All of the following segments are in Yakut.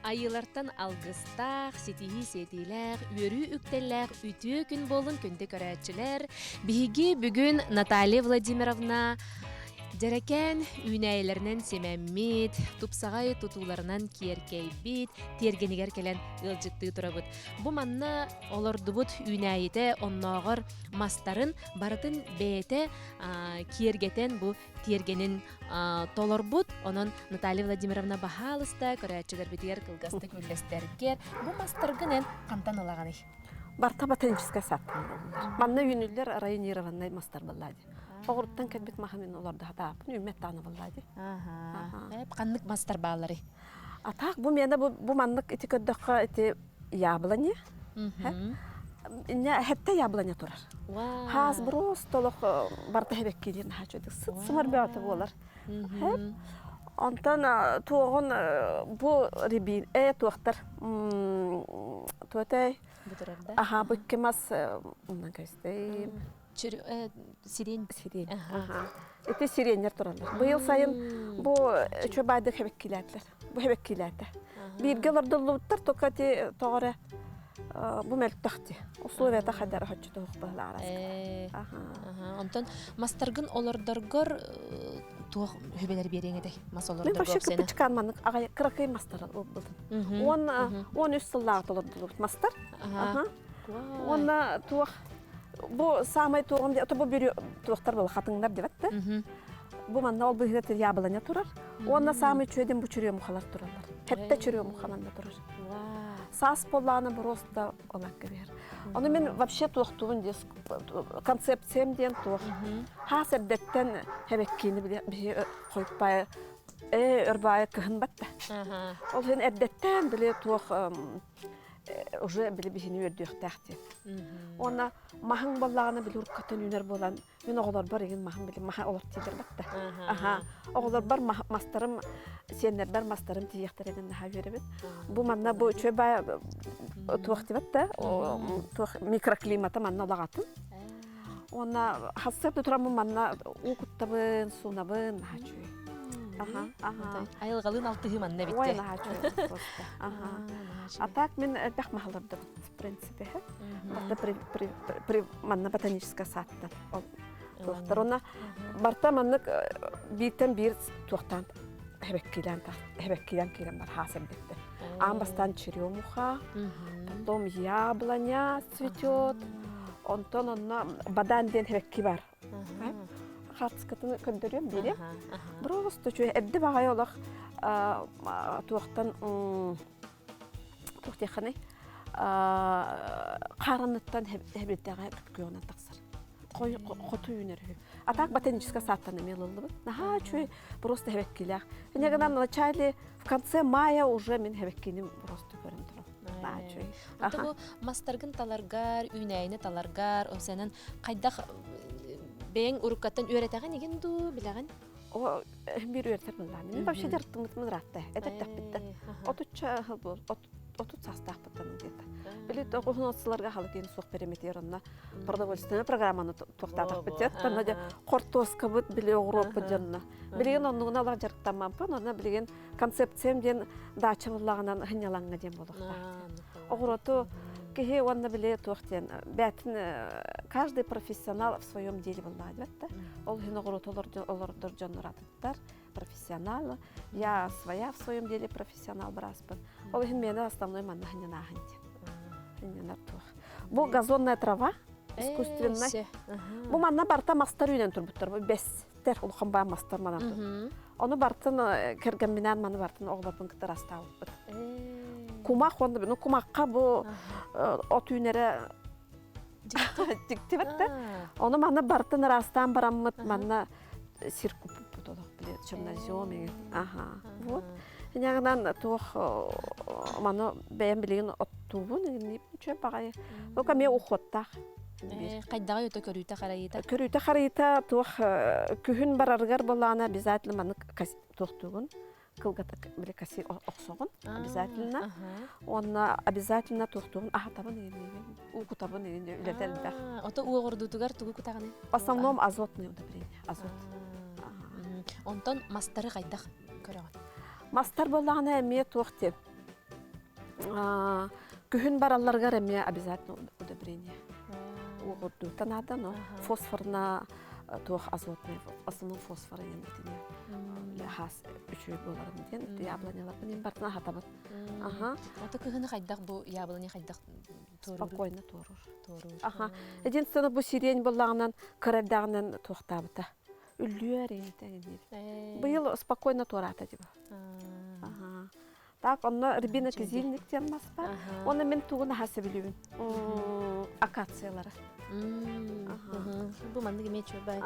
Айыылартан алгыстаах, ситиһии сиэтиилээх, үөрүү үктэллээх үтүө күн буолун күндү көрөөччүлэр. Биһиги бүгүн Наталья Владимировна дьэрэкээн үүнээйилэринэн симэммит, тупсаҕай тутууларынан киэркэйбит тиэргэнигэр кэлэн ыалдьыттыы турабыт. Бу манна олордубут үүнээйитэ оннооҕор мастарын барытын бэйэтэ киэргэтэн бу тиэргэнин толорбут. Онон Наталья Владимировна баһаалыста көрөөччүлэрбитигэр кылгастык үллэстэргэр бу мастаргын эн хантан ылаҕыный? Барта ботаническай садтан ылаллар. Манна үүнүллэр районированнай мастар баллаа дии. Оҕуруттан кэлбит маһы мин олордо хатааппын үүммэт даҕаны баллаа дии. Ханнык мастар баалларый? А так бу миэнэ бу, бу маннык ити көрдөххө ити яблони. Инне хетте яблоня турар. Хаас просто олох барта хебеккилир наһаа үчүгэй. Сыт сымар бөҕөтө буолар. Онтон туоҕун бу рябин э туохтар туотай аха бу икки мас умнан көстөйм Сирень. Сирень. Ити сиреннер тураллар. Быйыл сайын бу үчү байды хебеккилээтилэр. Бу хебеккилээтэ. Бииргэ олордуллубуттар, только ти тоҕо эрэ бу мөлтөх ти. Условията хайдара хоччу туһух быһылаара. Онтон мастаргын олордоргор туох хүбэлэр биэриэҥ этэй? Мас олордоргор Мен вообще кыпычкан маннык аҕай кыракый мастар ылбытым. 10 13 сыллааҕыта олордулубут мастар. Уонна туох бу саамай туоҕум ото бу бүрү туохтар була хатыҥнар дебет да. Бу манна ол быһыгар яблоня турар. Уонна саамай үчүөдүн бу чүрүө мухалар тураллар. Хетте чүрүө мухаланна турар. Саас боллаана просто олакка бер. Ону мен вообще туохтуун дес концепциям диэн туох. Хаас эрдэттэн хебеккини биле биһи хойпай э өрбаайы кыһын батта. Ол хин эрдэттэн биле туох уже били биһини үөрдүөхтээх диэн. Уонна маһыҥ буоллаҕына били уруккаттан үүнэр буолан мин оҕолорбор игин маһым били маһа олор тиийдэр батта. Аха оҕолорбор мастарым сиэннэрбэр мастарым тиийиэхтэринэн наһаа үөрэбин. Бу манна бу үчүгэй баа туох дибэт да туох микроклимата манна улаҕатын. Уонна хассыап да тураммын манна уу куттабын, суунабын, наһаа үчүгэй. Аха, аха. Айылҕалыын алтыһыы манна эбит. Ой, наһаа үчүгэй просто. Аха. А так мин элбэх маһалардым, в принципе. Барта при, при, при, манна ботаническая садтан. Ол туохтар. Онно барта маннык бииртэн биир туохтаан хэбэккилээн хэбэккилээн киирэн бар хаас эрдэттэ. Аан бастаан черемуха, потом яблоня цветет, онтон онно бадан диэн хэбэкки бар. Хаартыскатын көрдөрүөм биэриэм. Просто үчүгэй эрдэ баҕайы олох туохтан туох диэххиний хааранныттан хэбирдэҕэ күөҕүнэн тахсар. Хоту үүнэр үһү. А так ботаническая садтан эмиэ ылыллыбыт. Наһаа үчүгэй, просто хэбэккилээх. Инньэ гынан вначале в конце мая уже мин хэбэккиним просто көрөн турам. Наһаа үчүгэй. Ата бу мастаргын таларгар, үүнээйини таларгар, осенан хайдах бэйэҥ уруккаттан үөрэтэҕин игин дуу, билэҕин? О, биир үөрэтэр буоллаҕым. Мин вообще дьарыктаммытым ыраатта. Эдэрдэхпиттэн. Отучча сыл буол, отут саастаахпыттан где-то. Били тоҕуһун сылларга халыкин суох переметер онно продовольственная программаны туохтаатахпыт дьэ. Онно дьэ хортуоскабыт били оҕуруоппут дьонно. Билигин оннугуна олох дьарыктаммаппын, онно билигин концепциям диэн даача буллаҕынан сынньалаҥҥа диэн буолуохтаах. Оҕуруоту киһи уонна били туох диэн бээтин каждый профессионал в своем деле буллаҕа диэбэт Ол иһин оҕуруоту олордор дьоннор атыттар профессионал. Я своя в своем деле профессионал бырааспын. Ол иһин миэнэ основной манна сынньанааһын диэн. Сынньанар туох. Бу газонная трава искусственная. Бу манна барта мастар үүнэн турбуттар. Бу бэстэр улахан баа мастар манан. Ону бартын кэргэмминээн маны бартын оҕолорбун кытта ырастаабыппыт. Кумах уонна ну кумахха бу от үүнэрэ дьиктибэт да. Ону манна бартын ыраастаан бараммыт манна сир куппуппут олох били чернозем игин. Аха. Вот. Инягынан туох маны бэйэм билигин оттуубун үчүгэй баҕайы. Только эмиэ уходтаах. Хайдаҕай өтө көрүүтэ харайыыта? Көрүүтэ харайыыта туох күһүн барарыгар буоллаҕына обязательно маннык туохтуугун кылгатык били каси охсоҕун обязательно уонна обязательно туохтугун аһатабын иҥин уу кутабын иҥин үлэтэ элбэх ото уоҕурдуутугар тугу кутаҕыный в основном азотное удобрение азот онтон мастары хайдах көрөҕүн мастар буоллаҕына эмиэ туох диэн. Күһүн баралларыгар эмиэ обязательно удобрение. Уоҕурдуута наада, но фосфорна туох азотный, основном фосфор диэн итини хаас үчүгэй буоларын диэн яблоняларбын иһин бартына хатабын. Аха. Ото кыһыны хайдах бу яблоня хайдах туоруур? Спокойно туоруур. Туоруур. Аха. Единственное бу сирень буллаҕынан кыра эрдэҕинэн туохтаабыта. Үллүөр инитэ Быйыл спокойно туораата дии. Аха. Так, онно рябина кизильник диэн мас бар. Оны мен тугун аха сөбүлүүбүн. Акациялары. Бу маннык эмиэ чуобай.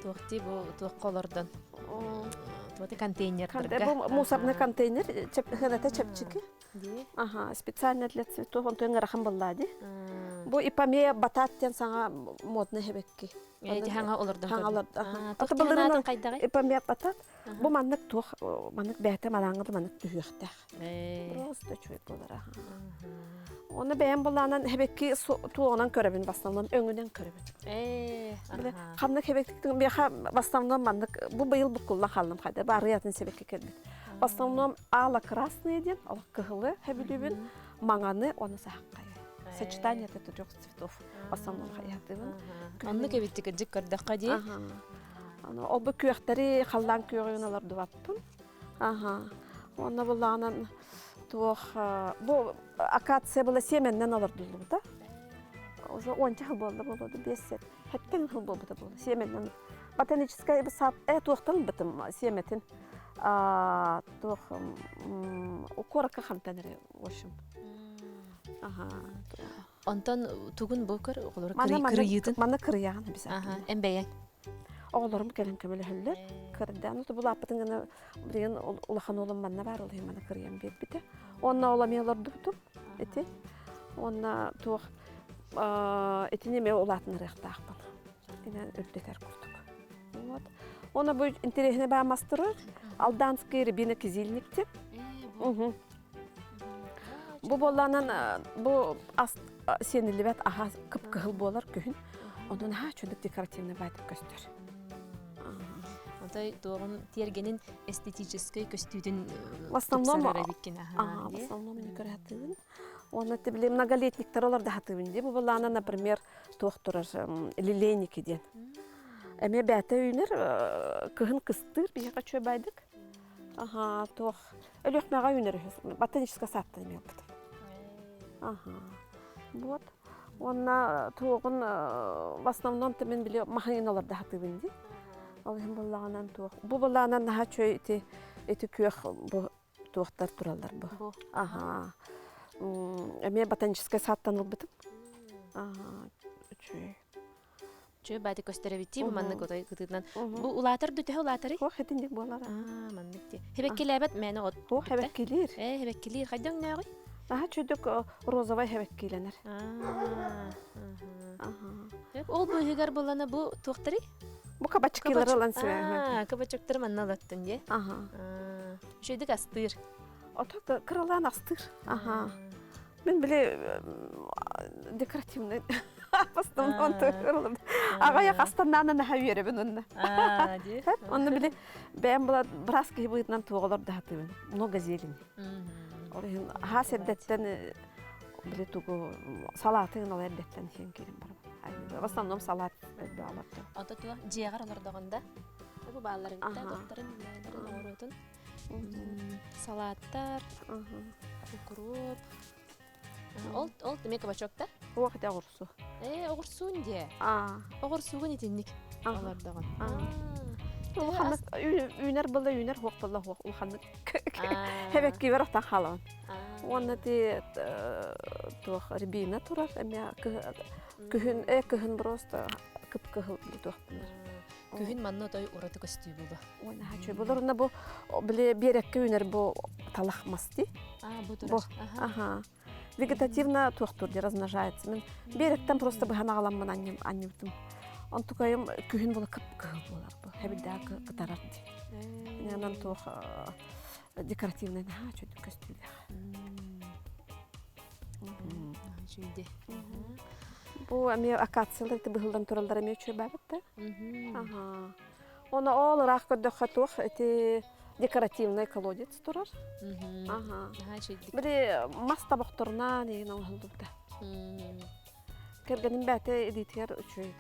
Туохти бу туохха олордон. Туоти контейнердарга. Бу мусорный контейнер хыната чэпчики. Ага, специально для цветов, он туйын ырахан булла ди. Бу ипомея батат диэн саҥа модный хэбекки. Эти хаҥа олордон. Хаҥа олордон. Ата былырын ипомея батат. Бу маннык туох маннык бэйэтэ малааҥҥа да маннык түһүөхтээх. Просто үчүгэй буолара. Оны бэйэм булаанан хэбэкки туоҕунан көрөбүн бастамнан өҥүнэн көрөбүн. Ханнык хэбэктиктин биэхэ бастамнан маннык бу быйыл буккулла халлым хайда барыятын себекке кэлбит. Бастамнан ала красный диэн ол кыһылы хэбилүүбүн маҥаны оны сахаккай. Сочетание это трех цветов основном хайатыбын. Оннук эбитти кырдьык көрдөххө дии. Аны ол бу күөхтэри халлаан күөҕүн олордубаппын. Аха. Онно буллаҕынан туох бу акация была сиэмэннэн олордуллубута. Уже уонча хыл буолла буолуоду биэс сет. Хэттэн хыл буолбута буолла сиэмэннэн. Ботаническай сад туохтан ылбытым сиэмэтин туох куоракка хантан эрэ в общем. Аха. Онтон тугун бу көр оҕолору кырыйыытын? Манна кырыйаҕын обязательно. Эн бэйэҥ? Оҕолорум кэлэн көмөлөһөллөр. Кырдаан тубулааппытын гына билигин улахан уолум манна баар, ол иһин манна кырыйан биэрбитэ. Уонна ол эмиэ олордубутум ити. Уонна туох итини эмиэ улаатынарыахтаахпын. Инэн үрдэтэр курдук. Вот. Уонна бу интэриэһинэй баа мастыры Алданский рябина кизильник деп. Бу буоллаанан бу ас сиэниллибэт аһа кып-кыһыл буолар күһүн. Онон аһаа чөдөк декоративный байтып көстөр. Отой туоҕун тиэргэнин эстетическэй көстүүтүн В основном в основном не көрөтүбүн. Уонна били многолетниктар олар да хатыбын ди. Бу буоллаана, например, туох турар лилейники диэн. Эмиэ бээтэ үүнэр кыһын кыстыыр биһиэхэ үчүгэй байдык. Аха, туох Өлүөхмэҕэ үүнэр үһү. Ботаническай садтан эмиэ ылбытым. Аха. Вот. Уонна туоҕун в основном то мин били маһын олордо сатыыбын дии. Ол иһин буллаҕынан туох. Бу буллаҕынан наһаа үчүгэй ити ити күөх бу туохтар тураллар бу. Аха. Эмиэ ботаническай садтан ылбытым. Аха. Үчүгэй. Чүө баати көстөрөбүттии бу маннык отой кытыытынан. Бу улаатар ду төһө улаатарый? Хуох итинник буолар. Аа, маннык ти. Хэбэккилээбэт мээнэ от. Хуох хэбэккилиир. Ээ, хэбэккилиир. Хайда өҥнөөҕүй? Наһаа чүдүк розовай хэбэккилэнэр. Аа. Ол быыһыгар булана бу туохтарый? Бу кабачкилары ылан сибэһэ. Аа, кабачоктары манна ылаттын дии. Аха. Үчүгдүк астыыр. Ото кыралаан астыыр. Аха. Мин били декоративный бастан аҕайах астаннаана наһаа үөрэбин онно. Онно били бэйэм була быраас киһи быһыытынан туоҕалар да хатыыбын. Много зелени. Ол иһин аһаа сэрдэттэн били тугу салаатын ол эрдэттэн иһэн киирэн барабын. В основном салат элбэҕ Ото туох дьиэҕэр олордоҕунда бу баалларын туохтарын оҥоруотун Салааттар, укроп. Ол ол эмиэ кабачокта? Уох ити оҕурсу. Ээ, оҕурсуун диэ. Оҕурсуугун итинник олордоҕун. Улаханнык үүнэр была үүнэр хуох была хуох улаханнык хэбэккибэр охтан хаалабын. Уонна ти туох рябина турар эмиэ күһүн э кыһын просто кып-кыһыл туохтанар. Күһүн манна отой ураты көстүү буолуо. Уонна хачы булар уна бу били биэрэккэ үүнэр бу талах мас дии. А бу турар. Аха. Вегетативно туохтуур дии размножается. Мин биэрэктэн просто быһан аҕаламмын анньым анньыбытым. Онтукайым күһүн була кып-кыһыл буолар бу. Хэбирдээх кытарар дии. Инанан туох декоративный наһаа чөдүк көстүүлээх. Үчүйдэ. Бу эмиэ акациялар быһыллан тураллар эмиэ үчүгэй баабыт да. Аха. Оны ол ыраах көрдөххө туох ити декоративный колодец турар. Ага. Били мас тобохторунан иин оҥоһуллубута. Кэргэним бэйэтэ илиитигэр үчүгэй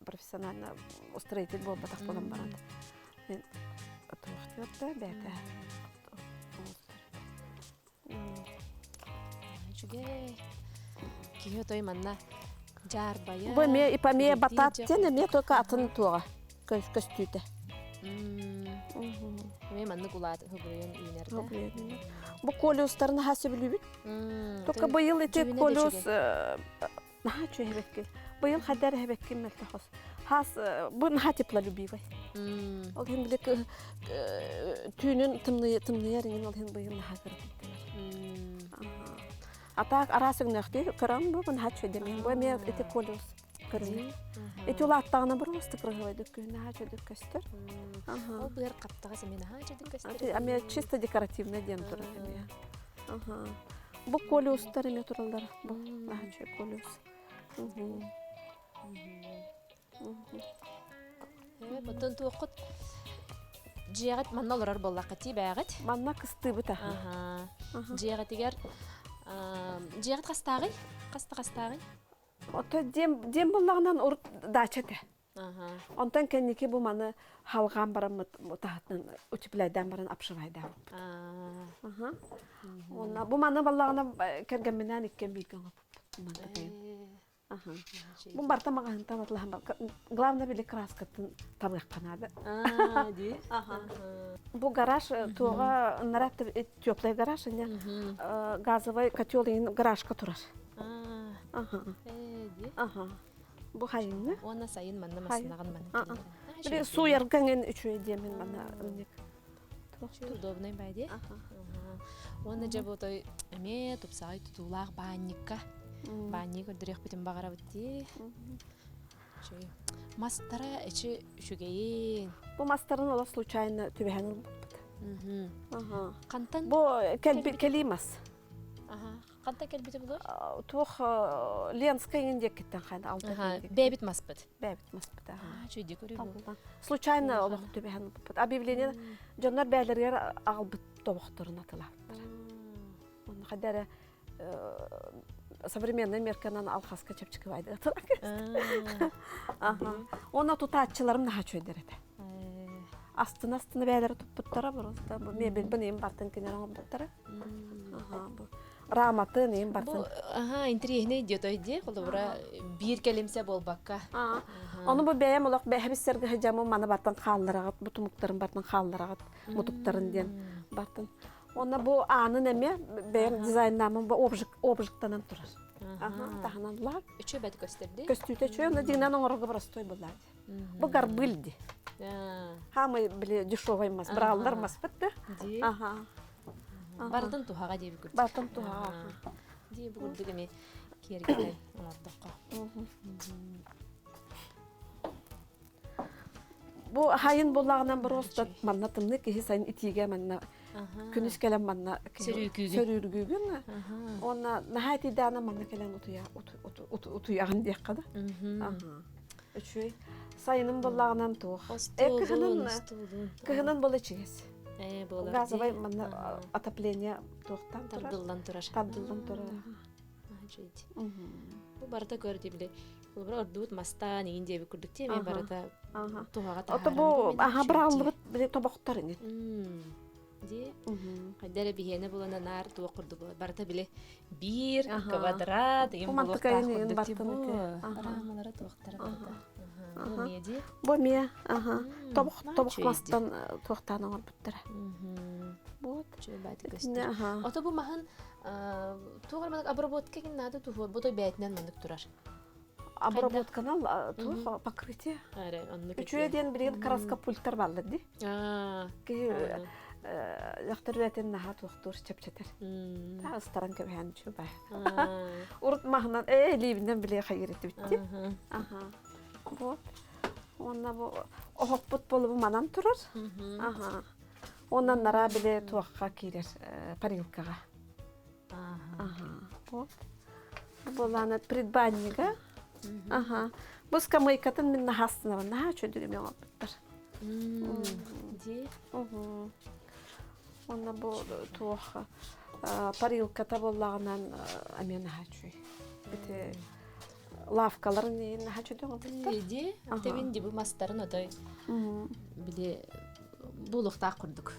профессионально устроитель буолбатах буолан баран мен туохтуурда бэйэтэ Үчүгэй. Киһи отой манна дьаарбайа. Бу эмиэ ипомея батат диэн эмиэ только атын туоҕа көстүүтэ. Эмиэ маннык улаат хыбырыйан үүнэр да. Бу колеустарын наһаа сөбүлүүбүт. Только быйыл ити колеус наһаа үчүгэй эбэккин. Быйыл хайдар эбэккин мөлтөхөс. Хас бу наһаа теплолюбивый. Ол иһин били түүнүн тымныйар иҥин ол иһин быйыл наһаа кыратыттылар. А так араас өҥнөөхтүү көрөн бу наһаа үчүгэй Бу эмиэ ити колеус көрүҥ. Ити улааттаҕына просто кырыһыбайдык күн наһаа үчүгэй көстөр. Ол быар хаптаҕас эмиэ наһаа үчүгэй көстөр. Эмиэ чисто декоративный диэн турар эмиэ. Бу колеустар эмиэ тураллар. Бу наһаа үчүгэй колеус. Оттон туоххут дьиэҕит манна олорор буоллахха тиибээҕит? Манна кыстыыбыт аха. Дьиэҕитигэр дьиэҕит хастааҕый? Хаста хастааҕый? Ото дьиэм дьиэм буллаҕынан урут дача этэ. Онтон кэнники бу маны халҕаан бараммыт таһытынан утепляйдаан баран обшивайдаабыппыт. Уонна бу маны баллаҕына кэргэмминээн иккиэн бииргэ оҥорбуппут. Мантакайын. Бу барта маҕаһынтан атлаһан главное били краскатын табыахха наада. Бу гараж туоҕа ыннара теплый гараж ини газовый котел иһин гаражка турар. Аха. Бу хайыҥҥы. Уонна сайын манна массынаҕын манна. Били сууйарга ҥэн үчүгэй диэмин манна ынник. Удобный бай дии. Уонна дьэ бу той эмиэ тупсаҕай тутуулаах баанньыкка. Баанньык көрдөрүөхпүтүн баҕарабыт дии. Мастара эчи үчүгэйин. Бу мастарын олох случайно түбэһэн ылбыппыт. Хантан? Бу кэлии мас. Хантан кэлбитэ булур? Туох Ленскай иҥин диэккиттэн хайда алта. Бэйбит маспыт. Бэйбит маспыт. Чүйдү көрүү. Случайно олох түбэһэн ылбыппыт. Объявление дьоннор бээлэригэр аҕалбыт тобохторун атылаабыттара. Онно хайда эрэ современный мерканан алхаска чэпчэки байдыгатылар. Онно тутааччыларым наһаа үчүгэйдэр этэ. Астына астына бээлэри туппуттара просто бу мебельбин им бартын кинер оҥорбуттара. Бу раматын им бартын. Бу аха интириэһинэй диэтой дии холобура биир кэлимсэ буолбакка. Ону бу бэйэм олох бэһэбиссэргэ сыдьамым маны бартын хааллараҕыт бу тумуктарын бартын хааллараҕыт мутуктарын диэн бартын. Онно бу аанын эмиэ бэйэм дизайннааммын бу обжиктанан турар. Таһынан лаак. Үчү бэт көстөрдү. Көстүүтэ үчү, онно дьиҥинэн оҥорорго простой была. Бу горбыль ди. Хамай били дешевый мас, брааллар маспыт да. Ага. Бартын туһаҕа диэби курдук. Бартын туһаҕа. Дии бу курдук эми киэргэтэн оҥордоххо. Бу хайын буллаҕынан просто манна тымныы киһи сайын итиигэ манна күнүс кэлэн манна сөрүүргүүгүн уонна наһаа итийдэҕинэ манна кэлэн утуйаҕын диэххэ да үчүгэй сайыным буллаҕынан туох кыһынын кыһынын була ичигэс газовай манна отопление туохтан турар тардыллан турар тардыллан турар Бу барыта көр били Холобура ордубут мастаан иҥин диэбит курдук тиэ эмиэ барыта туһаҕа Ото бу аха быраҕыллыбыт били тобохтор ини. Дии. Хайда эрэ биһиэнэ булана наар туох курдук барыта били биир квадрат иҥин булуохтаах курдук ти бу. Рамалара туохтара барыта. Бу эмиэ дии. Бу эмиэ аха тобох тобох мастан туохтаан оҥорбуттара. Вот. Ото бу маһын Туох эрэ маннык обработка кин наада туһуор бу той бээтинэн маннык турар. Обработканан туох покрытие. Үчүгэй диэн билигин краска пульттар бааллар дии. Киһи дьахтар үлэтин наһаа туохтуур чэпчэтэр. Та ыстаран кэбиһэн үчүгэй. Урут маһынан ээ илиибинэн билиэ хайыр этибит Аха. Вот. Уонна бу оһохпут болубу манан турар. Аха. Онон нара били туохха киирэр парилкаҕа. Ага. Вот. Буолаана предбаннига. Ага. Бу скамейкатын мин наһаастынабын наһаа үчүгэй оҥорбуттар. Ди. Уонна бу туох парилката буоллаҕынан эмиэ наһаа үчүгэй. Ити лавкаларын наһаа үчүгэй оҥорбуттар. Ди, тэбин ди бу мастарын отой били буолуохтаах курдук.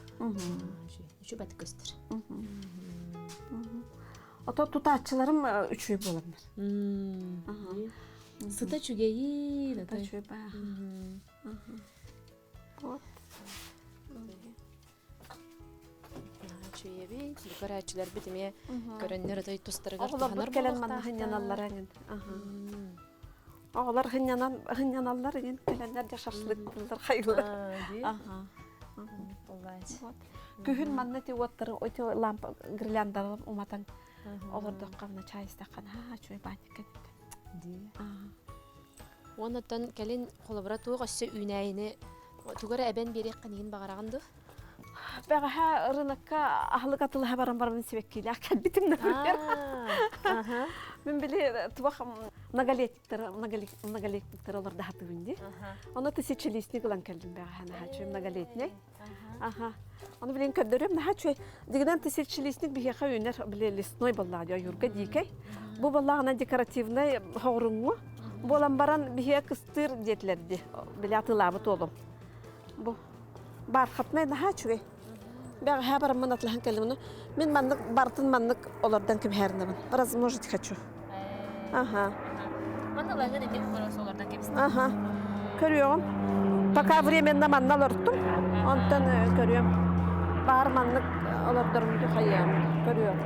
Үчүгэй бат көстөр. Ото тутааччыларым үчүгэй буоланнар. Сыта үчүгэйин. Сыта үчүгэй баа. Вот. Үчүгэйбит. Көрөөччүлэрбит эмиэ көрөннөр отой тустарыгар Оҕолорбут кэлэн манна хынньаналлар эҥин. Оҕолор хынньанан хынньаналлар эҥин кэлэннэр дьэ шашлыктыыллар хайылар. Аха. Күһүн манна ти уоттары ити лампа гирляндалар уматан олордоххо мына чай истэххэ наһаа үчүгэй баанньыкка Дии. Уонна кэлин холобура туох өссө үүнээйини тугу эрэ эбэн биэриэххин иһин баҕараҕын дуо? Бэҕэһээ рынокка аһылык атылаһа баран барабын сибэккиилээх кэлбитим например. Мин били туох многолетниктары многолетниктары олордоһатыбын дии. Ону тысячелистник ылан кэллим бэҕэһээ наһаа үчүгэй многолетний. Аха. Ону билин көрдөрүм наһаа үчүгэй. Дигинэн тысячелистник биһиэхэ үүнэр били лесной боллаҕа дии ойуурга диикэй. Бу боллаҕына декоративнай хоҕуруҥҥу буолан баран биһиэ кыстыыр диэтилэр дии. Били атыылаабыт уолум. Бу бархатнай наһаа үчүгэй. Бэҕэһээ бараммын атылаһан кэллим. Мин маннык бартын маннык олордон кэбиһэринэбин. Размножить хочу. Ага. Манна лаҥын эмиэ олордон кэбистим. Ага. Көрүөҕүм. Пока временно манна олортум. Онтон көрүөм. Баар маннык олордорум хайыам. Көрүөм.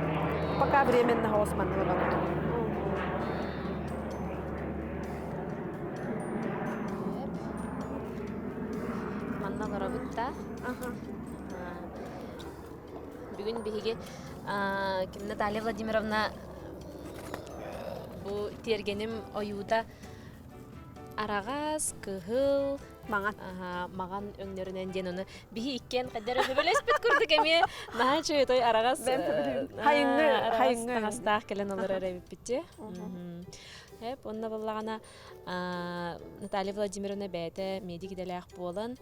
Пока временно хоос маннык олордум. Манна олоробут да. Ага. Бүгүн биһиги ким Наталья Владимировна бу тиэргэним ойуута араҕас, кыһыл, маҥан маҕан өҥнөрүнэн диэн ону биһи иккиэн хайдах эрэ сөбүлэспит курдук эмиэ наһаа үчүгэй той араҕас хайыҥҥы хайыҥҥы таҥастаах кэлэн олорор эбиппит дии. Эп онно буоллаҕына Наталья Владимировна бэйэтэ медик идэлээх буолан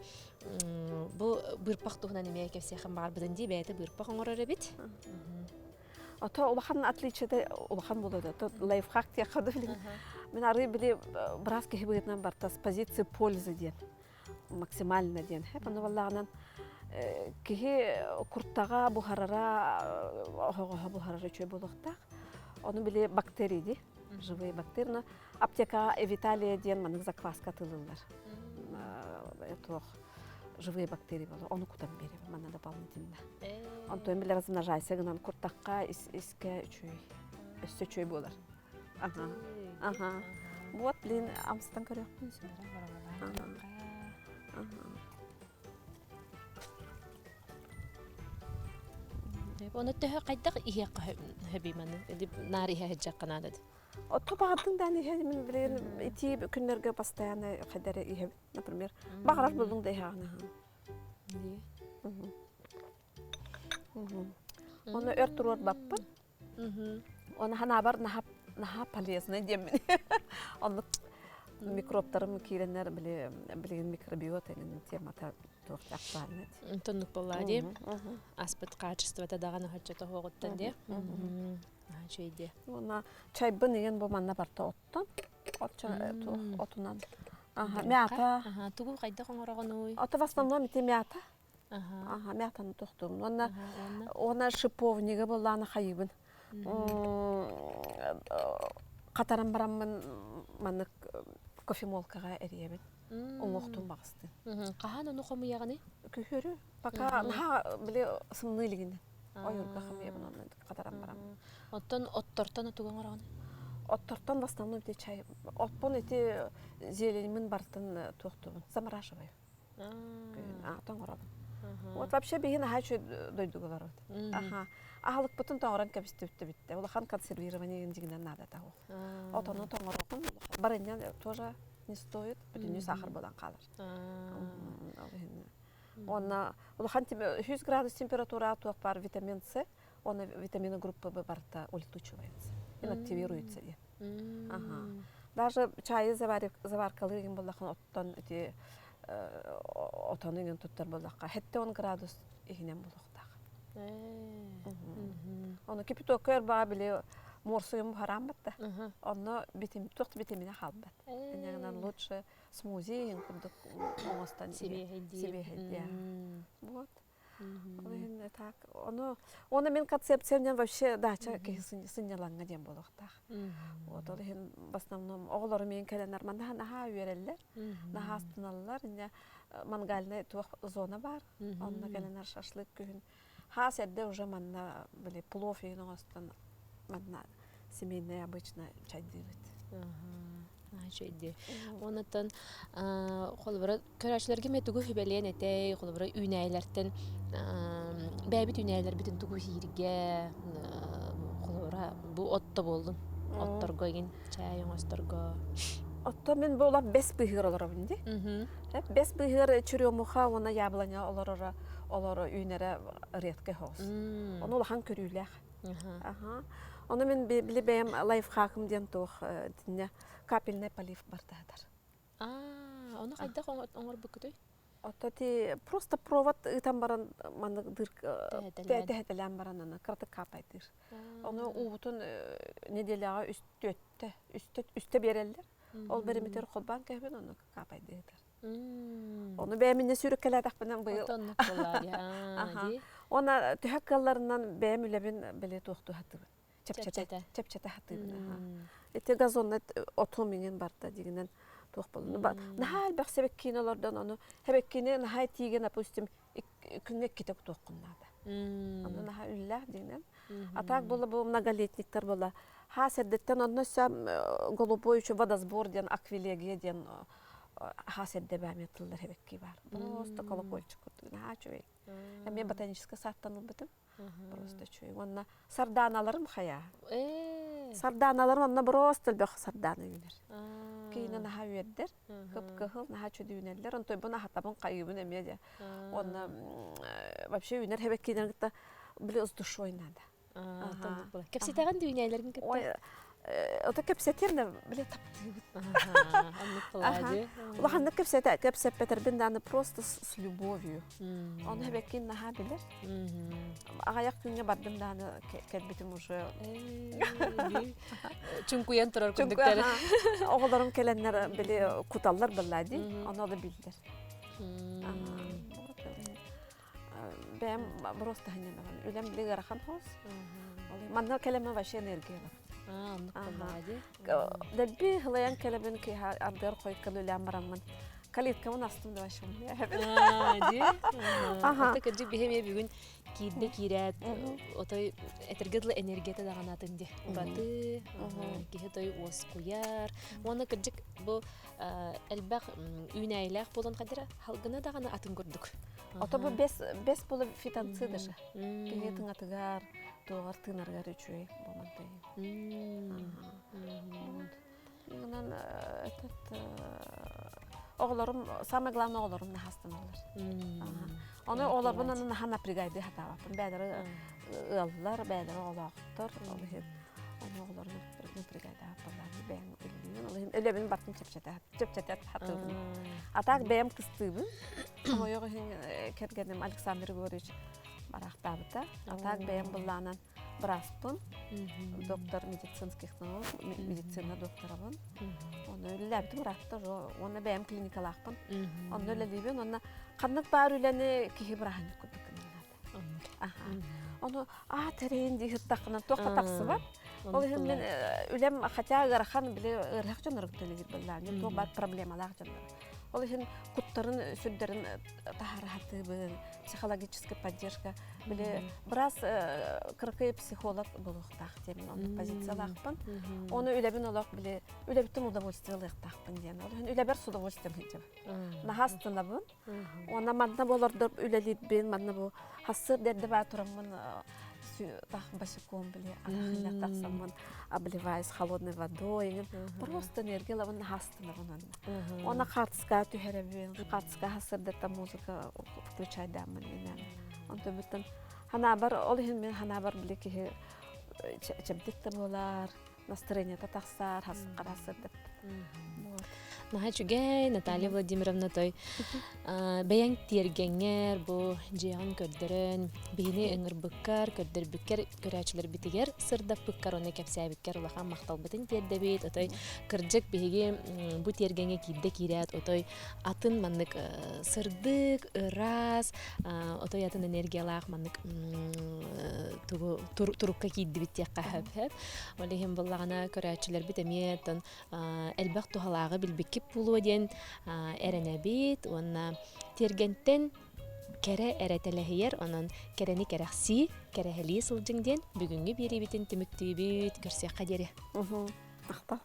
бу быырпах туһунан эмиэ кэпсиэххин баҕарбытын дии бэйэтэ быырпах оҥорор эбит. Ото улахан отличиета улахан буолуо да лайфхак диэххэ да билин. Мин арыы били быраас киһи быһыытынан барта с позиции пользы диэн максимально диэн. Хэп ону баллаҕынан киһи куртаҕа буһарара оһоҕоһо буһарара үчүгэй буолуохтаах. Ону били бактерии дии живые бактерии. Но аптекаҕа Эвиталия диэн маннык закваска атыылыыллар. Туох живые бактерии буолар. Ону кутан биэрэбин манна дополнительно. Онтон били размножайся гынан куртахха искэ үчүгэй. Өссө үчүгэй буолар. Ага. Ага. Вот, блин, амстан көрүөхпүн сөп. Ага. Оны төһө хайдах иһиэххэ хөбүй маны? Наар иһэ сылдьахха наада Отто баҕардыҥ даан иһэ мин билигин итии күннэргэ постоянно хайдары иһэбин. Например, баҕарар буллуҥ да иһэҕин аһаан. Оны өр туруорбаппын. Оны ханаабар наһаа наһаа полезный диэммин. Оннук микробтарым киирэннэр били билигин микробиота эҥин темата туох актуальна Онтоннук буоллаа дии. Аспыт качествота даҕаны оччото суоҕуттан дии. Үчүгэй дии. Уонна чайбын игин бу манна барта оттон. Отчо отунан. Аха, мята. Аха, тугу хайдах оҥороҕунуй? Ото в основном ити мята. Аха, мятаны тохтуубун. Уонна уонна шиповнига буоллаана хайыбын. Хатаран бараммын маннык кофемолкаҕа эрийэбин. Уҥуохтун баҕастын. Хаһан ону хомуйаҕыный? Күһүөрү. Пока наһаа били сымныы илигинэ. Ойуурга хомуйабын онно хатаран барам. Оттон оттортон отугу оҥороҕун? Оттортон в основном ити чай. Оппун ити зеленьмин бартын туохтуубун. Замораживаю. Тоҥоробун. Вот вообще биһи наһаа үчүгэй дойдуга олоробут. Аха. Аһылыкпытын тоҥорон кэбистибит бүттэ. Улахан консервирование дьиҥинэн наадата суох. Отону тоҥорокун барынньан тоже не стоит. Бүтүннүү сахар буолан хаалар. Уонна улахан 100 градус температура туох баар витамин С, уонна витамины группы Б барыта улетучивается, инактивируется диэн. Ага. Даже чайы заваркалыы игин буллахын оттон ити отону игин туттар буллахха 70 градус иһинэн булуохтаах. Ону кипятокка өр били морсуйум хараан батта. Онно битим туох битимине хаалбат. Инньэ лучше смузи курдук оҥостон сибиэһэйдии. Вот. Ол иһин так ону оны мин концепциям вообще дача киһи сынньалаҥҥа диэн буолуохтаах. Вот ол иһин в основном оҕолорум миин кэлэннэр манна наһаа үөрэллэр, наһаа астыналлар. Инньэ мангальный туох зона бар. Онно кэлэнэр шашлык күһүн хаас эрдэ уже манна били плов иһин оҥостон манна семейный обычно чайдыыбыт. Чайдыы. Онтон холобура көрөөччүлэргэ эмиэ тугу сүбэлиэн этэй, холобура үүнээйилэртэн бэйэбит үүнээйилэрбитин тугу иһииргэ, холобура бу отто буоллун, отторго игин чай оҥосторго. Отто мин буолар бэс быыһыгар олоробун дии. Бэс быыһыгар черемуха уонна яблоня олороро олоро үүнэрэ редкий соҕус. Ону улахан көрүүлээх. Аха. Ону мин били бэйэм лайфхакым диэн туох итиннэ капельный полив бартаһытар. Аа, ону хайдах оҥорбуккутуй? Ото ти просто провод ыытан баран маннык тэһэтэлээн баран аны кыратык капайтыыр. Ону уубутун неделяҕа үстүөттэ үстэ биэрэллэр. Ол беримитер холбаан кэһэбин ону капайдыытар. Ону бэйэм иннэ сүүрүккэлээтэхпинэ быйыл. Уонна төһө кыалларынан бэйэм үлэбин били туохтуу сатыыбын. Чэпчэтэ. Чэпчэтэ сатыыбын. Ити газонна отум иҥин барда дигинэн туох буолла. Наһаа элбэх сэбэккиини олордон ону сэбэккини наһаа тиигэ допустим күҥҥэ иккитэ кутуоххун наада. Ону наһаа үллээх дигинэн. А так было бы многолетниктар была. Хаас эрдэттэн онно өссө голубой еще водосбор диэн аквилегия диэн хаас эрдэ баамия тыллар хэбэкки бар. Просто колокольчик курдук наһаа үчүгэй. Эмиэ ботаническай сааттан ылбытым. Просто үчүгэй. Уонна сардааналарым хайа. Сардааналарым онно просто элбэх сардаана үүнэр. Киинэ наһаа үөрдэр. Кып-кыһыл наһаа чөдүүнэллэр. Онтойбун аһатабын хайыыбын эмиэ дьэ. Уонна вообще үүнэр хэбэккиинэн кытта били с душой надо. Кэпсэтэҕин дүүнээлэрин кытта? Ото кэпсэтиэм да били таптыыбыт. Улаханнык кэпсэтэ кэпсэппэтэрбин дааны просто с любовью. Ону хэбэккин наһаа билэр. Аҕайах күҥҥэ бардым дааны кэлбитим уже. Чуҥкуйан турар курдуктар. Оҕолорум кэлэннэр били куталлар баллаа дии. Ону да биллэр. Бэйэм просто ханньанабын. Үлэм били ыарахан хоос. Манна кэлэмэ вообще энергия Дэлби хылайан кэлэбин киһи ардыгар хойукка үлээн бараммын калиткабын астым да вообще Ага. Это кырдьык биһи эмиэ бүгүн киирдэ киирээт отой этэргэ дылы энергията даҕаны атын дии. Ураты киһи той уоскуйар. Уонна кырдьык бу элбэх үүнээйилээх буолан хадыра халгына даҕаны атын курдук. Ото бу бес бес була фитонциды же. Киһи тыҥатыгар, туоҕар тыынарыгар үчүгэй буолан Онон этот оҕолорум самое главное оҕолорум наһаастаналлар. Ону оҕолорбун аны наһаа напрягайды хатаабаппын. Бэйэлэри ыаллар, бэйэлэри оҕолоохтор. Ол иһин ону оҕолорун напрягайдаабаппаллар. Бэйэм үлэлиибин. Ол иһин үлэбин бартын чэпчэтэ чэпчэтэ хатыыбын. А так бэйэм кыстыыбын. Хомойуох иһин кэргэним Александр Егорович бараахтаабыта. А так бэйэм быллаанан бырааспын, доктор медицинских наук, медицина докторабын. Онно үлэлээбитим ыраатта уонна бэйэм клиникалаахпын. Онно үлэлиибин уонна ханнык баар үлэни киһи бырааһынньык курдук гыннаата. Ону аа тэрэйин дии сыттаххына туох да тахсыбат. Ол иһин мин үлэм хотя ыарахан били ыарыһах дьоннору кытта үлэлиир буоллаҕым. Туох баар проблемалаах дьоннор. Ол иһин куттарын сүрдэрин таһаара сатыыбын, психологическая поддержка. Били быраас кыракый психолог буолуохтаах диэн оннук позициялаахпын. Ону үлэбин олох били үлэбиттэн удовольствие ылыахтаахпын диэн. Ол иһин үлэбэр с удовольствием сылдьабын. Наһаа астынабын. Уонна манна бу олордор үлэлиирбин, манна бу хассыыр эрдэ баа тураммын тах босиком били арахыннах тахсаммын обливаюсь холодной водой просто энергия ылабын наһаа астынабын онно. Уонна хаартыскаҕа түһэрэбин, хаартыскаҕа хассырдата музыка включайдааммын инэн. Онтон бүттэн ханаабар ол иһин мин ханаабар били киһи чэбдик да буолар, настроениета тахсар, хас сырдык. Наһаа үчүгэй, Наталья Владимировна той бэйэҥ тиэргэҥҥэр бу дьиэҕин көрдөрөн, биһини ыҥырбыккар, көрдөрбүккэр, көрөөччүлэрбитигэр сырдаппыккар уонна кэпсээбиккэр улахан махталбытын тиэрдэбит. Отой кырдьык биһиги бу тиэргэҥҥэ киирдэ киирээт, отой атын маннык сырдык, ыраас, отой атын энергиялаах маннык тугу турукка киирдибит диэххэ сөп. Ол иһин буллаҕына көрөөччүлэрбит эмиэ элбэх туһалааҕы билбиккит буолуо диэн эрэнэбит уонна тиэргэнтэн кэрэ эрэ тэлэһийэр, онон кэрэни кэрэхсии, кэрэһэлии сылдьыҥ диэн бүгүҥҥү биэриибитин түмүктүүбүт. Көрсүөххэ диэри. Махтал.